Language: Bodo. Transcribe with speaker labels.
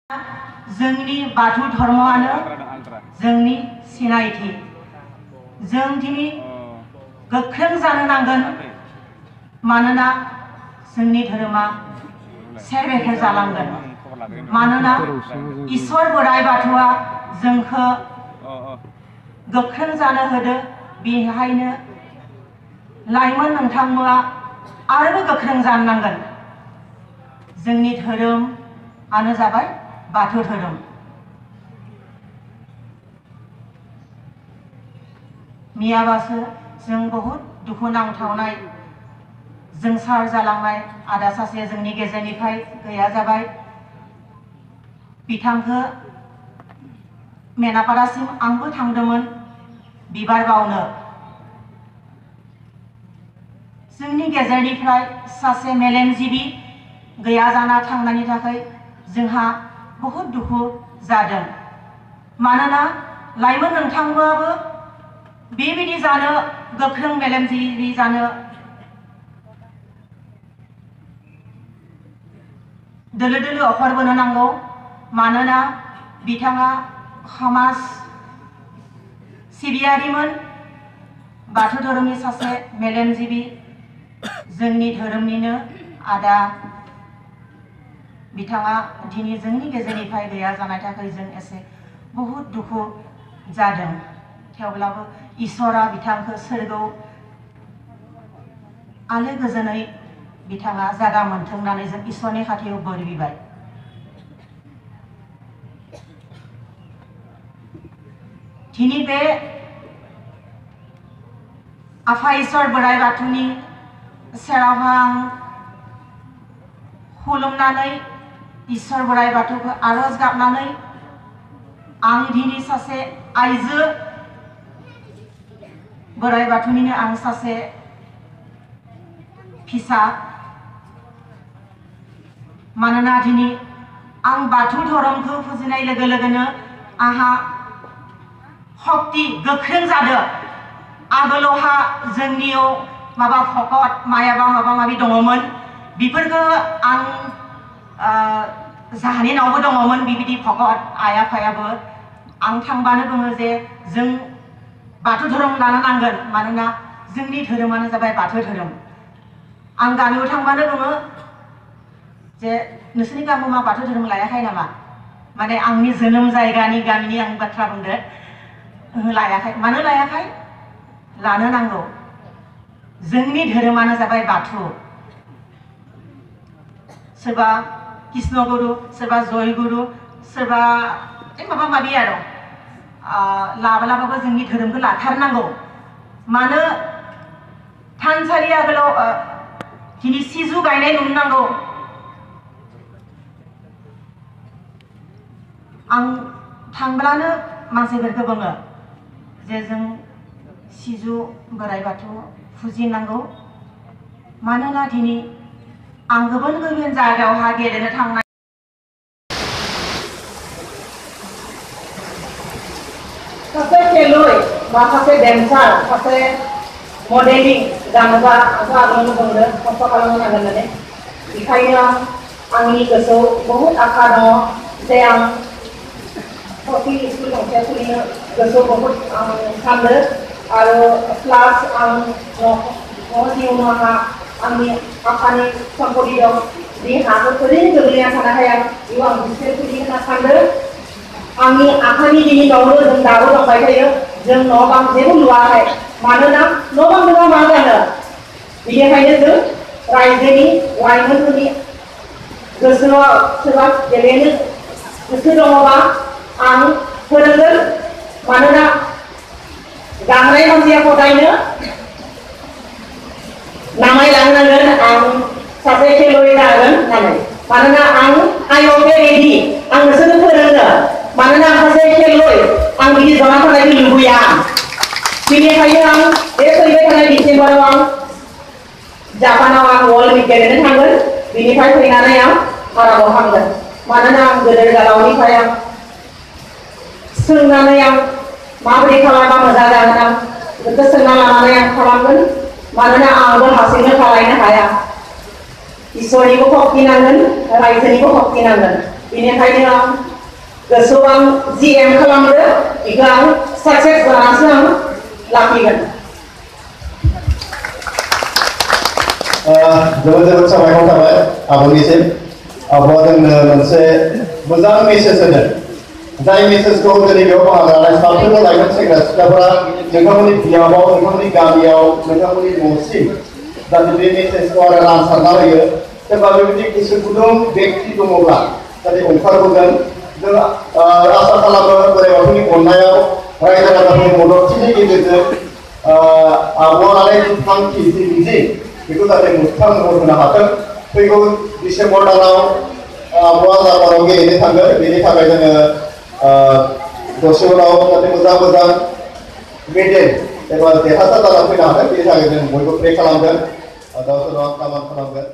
Speaker 1: जोंनि बाथौ धर्मआनो जोंनि सिनायथि। जों दिनै गोख्रों जानो नांगोन, मानोना जोंनि धोरोमा सेरबेखेर जालांगोन। मानोना इसोर बोराइ बाथौआ जोंखौ गोख्रों जानो होदो। बेहायनो लाइमोन नोंथांमोना आरोबो गोख्रों जानो नांगोन। जोंनि धोरोमानो जाबाय बाथौ धोरोम। मियाबासो जों बहुत दुखु नांथावनाय जोंसार जालांनाय आदा सासे जोंनि गेजेरनिफ्राय गैया जाबाय। बिथांखौ मेनापारासिम आंबो थांदोंमोन बिबार बावनो। जोंनि गेजेरनिफ्राय सासे मेलेमजिबि गैया जाना थांनायनि थाखाय जोंहा बहुत दुखु जादों। मानोना लाइमोन नोंथांमोनाबो बेबायदि जानो, गोख्रों मेलेमजिबि जानो दोलो दोलो अखरबोनो नांगौ। मानोना बिथाङा समाज सिबियारिमोन, बाथौ धोरोमनि सासे मेलेमजिबि, जोंनि धोरोमनिनो आदा। बिथाङा दिनै जोंनि गेजेरनिफ्राय गैया जानाय थाखाय जों एसे बहुत दुखु जादों। थेवब्लाबो इसोरा बिथांखौ सोरगोआव आलो गोजोनै बिथाङा जागा मोनथों होननानै जों इसोरनि खाथियाव बोर बिबाय। दिनै बे आफा इसोर बोराइ बाथौनि सेरावहा आं खुलुमनानै इसोर बोराइ बाथौखौ आरज गाबनानै आं दिनै सासे आइजो बोराइ बाथौनिनो आं सासे फिसा। मानोना दिनै आं बाथौ धोरोमखौ फुजिनाय लोगो लोगोनो आंहा शक्ति गोख्रों जादों। आगोलावहा जोंनियाव माबा भकत मायाबा माबा माबि दङमोन, बेफोरखौ आं जाहानि नावबो दङमोन बिबायदि भकत आइ आफायाबो। आं थांबानो बुङो जे जों बाथौ धोरोम लानो नांगोन, मानोना जोंनि धोरोमानो जाबाय बाथौ धोरोम। आं गामियाव थांबानो बुङो जे नोंसोरनि गामियाव मा बाथौ धोरोम लायाखै नामा? माने आंनि जोनोम जायगानि गामिनि आं बाथ्रा बुंदो। लायाखै। मानो लायाखै? लानो नांगौ। जोंनि धोरोमानो जाबाय बाथौ। सोरबा कृष्ण गुरु, सोरबा जय गुरु, सोरबा माबा माबि आरो लाब्लाबाबो जोंनि धोरोमखौ लाथारनांगौ। मानो थानसालि आगोलाव दिनै सिजु गायनाय नुनो नांगौ। आं थांब्लानो मानसिफोरखौ बुङो जे जों सिजु बोराइ बाथौ फुजिनांगौ। मानोना दिनै आं गुबुन गुबुन जायगायावहा गेलेनो थांनाय सासे खेलुवै बा सासे डेन्सार, सासे मडेलिं जानोबा आंखौ आगोलावनो बुंदों खस्थ' खालामनो नांगोन होननानै। बेखायनो आंनि गोसोआव बहुद आखा दङ जे आं हकि स्कुल गंसे खुलिनो गोसोआव बहुद आं सानदों। आरो प्लास आं न'नि उनावहा आंनि आफानि सम्पति दं। बे हाखौ ओरैनो गोग्लैना थानायखाय आं बेयाव आं बिस्कुट खुलिनो होनना सानदों। आंनि आफानि दिनै न'आवनो जों दाबो दंबाय थायो। जों न' बां जेबो लुवाखै। मानोना न' बां नङा मा जानो? बेनिखायनो जों रायजोनि लाइमोनफोरनि गोसोआव सोरबा गेलेनो गोसो दङबा आं फोरोंगोन। मानोना गांनाय मानसिया हदायनो नामायलांनो नांगोन आं सासे खेलुवै जागोन होननानै। मानोना आं अके रेडि, आं नोंसोरनो फोरोंनो। मानोना आं सासे खेलुवै, आं बिदि जना थानायखौ लुबैया। बेनिखायनो आं बे फैबाय थानाय डिसेम्बराव आं जापानाव आं वर्ल्ड गेलेनो थांगोन। बेनिफ्राय फैनानै आं आरामाव थांगोन। मानोना आं गोदोर गोलावनिफ्राय आं सोंनानै आं माबोरै खालामबा मोजां जागोन आं बेखौ सोंना लानानै आं खालामगोन। मानोना आंबो हारसिंनो खालामनो हाया। इसोरनिबो शक्ति नांगोन, रायजोनिबो शक्ति नांगोन। बेनिखायनो आं गोसोआव आं जि एम खालामदो बेखौ आं साक्सेस जानानैसो आं लाखिगोन।
Speaker 2: जोबोद जोबोद साबायखर थाबाय आब'निसिम। आब'आ जोंनो मोनसे मोजां मेसेज होदों, जाय मेसेजखौ दिनै बेयाव बाहागो लानाय साफ्रोमबो लाइमोन सेंग्रा सिख्लाफोरा नोंथांमोननि बियाबाव, नोंथांमोननि गामियाव, नोंथांमोननि न'सिम जाहाथे बे मेसेजखौ आरो रानसारना होयो। सोरबा बेबायदि गोसो गुदुं बेक्ति दङब्ला जाहाथे ओंखारबोगोन। जों आसा खालामो बोराइ बाथौनि अननायाव, रायजो राजाफोरनि मददथिनि गेजेरजों आब'आ लानाय जि थांखि, जि मिजिं बेखौ जाहाथे मोगथां महर होनो हाथों। फैगौ डिसेम्बर दानाव आब'आ जापानाव गेलेनो थांगोन, बेनि थाखाय जोङो दसे उनाव जाहाथे मोजां मोजां मेडेल एबा देरहासार जाना फैनो हागोन, बेनि थाखाय जों बयबो प्रे खालामगोन, गावसोरनाव कामना खालामगोन।